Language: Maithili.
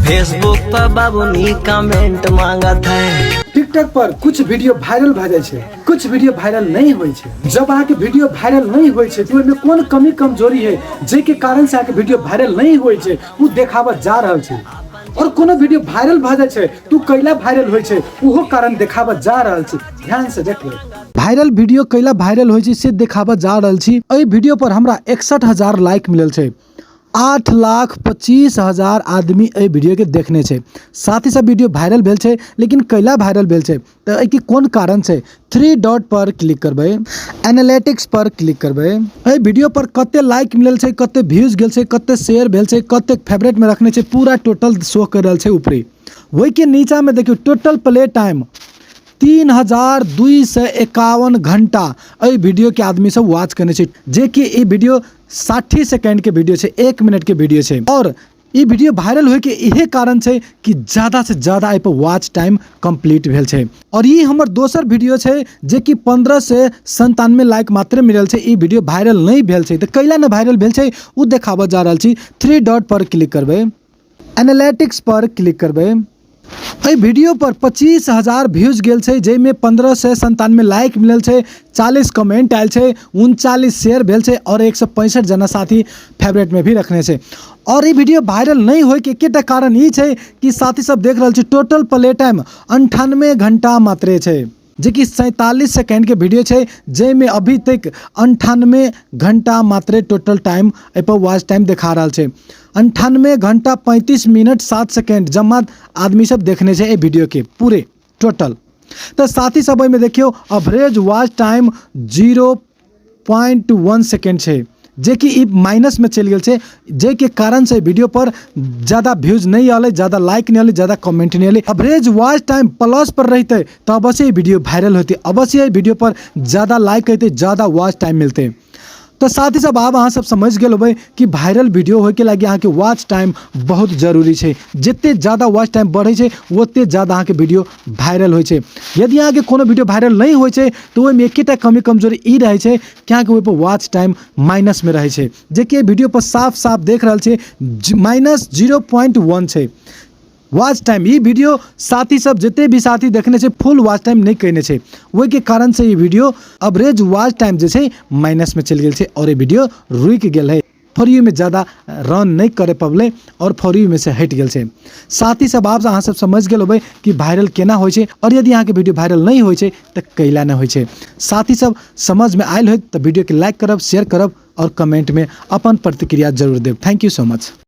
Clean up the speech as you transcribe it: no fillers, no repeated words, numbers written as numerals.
फेसबुक पर बाबूनी कमेंट मांगत है। टिकटॉक पर कुछ वीडियो वायरल भए जाइ छै, कुछ वीडियो वायरल नहीं होइ छै। जब अहाँके वीडियो वायरल नहीं होइ छै तऽ ओहिमे कोन कमी कमजोरी है जाहिके कारण से अहाँके वीडियो वायरल नहीं होइ छै ओ देखाबऽ जा रहल छै। और कोनो वीडियो वायरल भए जाइ छै तऽ ओ कैला वायरल होइ छै ओहो कारण देखाबऽ जा रहल छै। ध्यान से देखबै। वायरल वीडियो कैला वायरल होइ छै से देखाबऽ जा रहल छी। एहि वीडियो पर हमरा 61,000 लाइक मिलल छै, 8,25,000 आदमी एहि वीडियोके देखने छै। साथ ही साथ वीडियो वायरल भेल छै, लेकिन कैला वायरल भेल छै तऽ एहिके कोन कारण छै। 3 डॉट पर क्लिक करबै, एनालिटिक्स पर क्लिक करबै, एहि वीडियो पर कते लाइक मिलल छै, कते व्यूज गेल छै, कते शेयर भेल छै, कते फेवरेट में रखने छै, पूरा टोटल शो कर रहल छै ऊपरे। ओहिके नीचा में देखियौ टोटल प्ले टाइम 3,251 घंटा एहि वीडियो के आदमी सब वॉच करने छै, जे कि ई वीडियो 60 सेकेंड के वीडियो छै, 1 मिनट के वीडियो छै। और ई वीडियो वायरल होय के इहे कारण छै कि ज़्यादा से ज़्यादा एहि पर वॉच टाइम कंप्लीट भेल छै। और ई हमर दोसर वीडियो छै जे कि 15 से 97 लाइक मात्र मिलल छै। ई वीडियो वायरल नहीं भेल छै, तऽ कैला नहि वायरल भेल छै ओ देखाबऽ जा रहल छी। 3 डॉट पर क्लिक करबै, एनालिटिक्स पर क्लिक करबै। एहि वीडियो पर 25,000 व्यूज गेल छै, जाहिमे 1597 लाइक मिलल छै, 40 कमेंट आयल छै, 39 शेयर भेल छै और 165 जना साथी फेवरेट में भी रखने छै। और ई वीडियो वायरल नहीं होय के एकेटा कारण ई छै कि साथी सब देख रहल छी टोटल प्ले टाइम 98 घंटा मात्रे छै, जे कि 47 सेकेंड के वीडियो छै, जाहिमे अभी तक 98 घंटा मात्रे टोटल टाइम एहि पर वॉच टाइम देखा रहल छै। 98 घंटा 35 मिनट 7 सेकेंड जमा आदमी सब देखने छै एहि वीडियो के पूरे टोटल। तऽ साथी सब एहिमे देखियौ एवरेज वॉच टाइम 0.1 सेकेंड छै, जे कि ई माइनस में चलि गेल छै, जाहिके कारण से वीडियो पर ज़्यादा व्यूज नहीं आलै, ज़्यादा लाइक नहीं आलै, ज़्यादा कमेंट नहीं आलै। एवरेज वॉच टाइम प्लस पर रहते तो अवश्य ई वीडियो वायरल होते, अवश्य ई वीडियो पर ज़्यादा लाइक अयतै, ज़्यादा वॉच टाइम मिलते। तो साथ ही सब आब अहाँ सब समझ गेल होबै कि वायरल वीडियो होइके लागि अहाँके वॉच टाइम बहुत जरूरी छै। जते ज़्यादा वॉच टाइम बढ़ै छै ओते ज़्यादा अहाँके वीडियो वायरल होइ छै। यदि अहाँके कोनो वीडियो वायरल नहीं होइ छै तऽ ओहिमे एकेटा कमी कमजोरी ई रहै छै कि अहाँके ओहिपर वॉच टाइम माइनसमे रहै छै, जेकि एहि वीडियो पर साफ साफ देख रहल छै माइनस 0.1 छै वॉच टाइम। ई वीडियो साथी सब जते भी साथी देखने छै फुल वॉच टाइम नहीं कयने छै, ओहिके कारण से ई वीडियो एवरेज वॉच टाइम जे छै माइनस में चलि गेल छै और ई वीडियो रुकि गेल है, फॉर you में ज़्यादा रन नहीं करे पबले और फॉर you में से हटि गेल छै। साथी सब आब अहाँ सब समझ गेल होबै कि वायरल केना होइ छै और यदि अहाँके वीडियो वायरल नहीं होइ छै तऽ कैला नहि होइ छै। साथी सब समझ में आयल होत तऽ वीडियो के लाइक करब, शेयर करब और कमेंट में अपन प्रतिक्रिया जरूर देब। Thank you so much.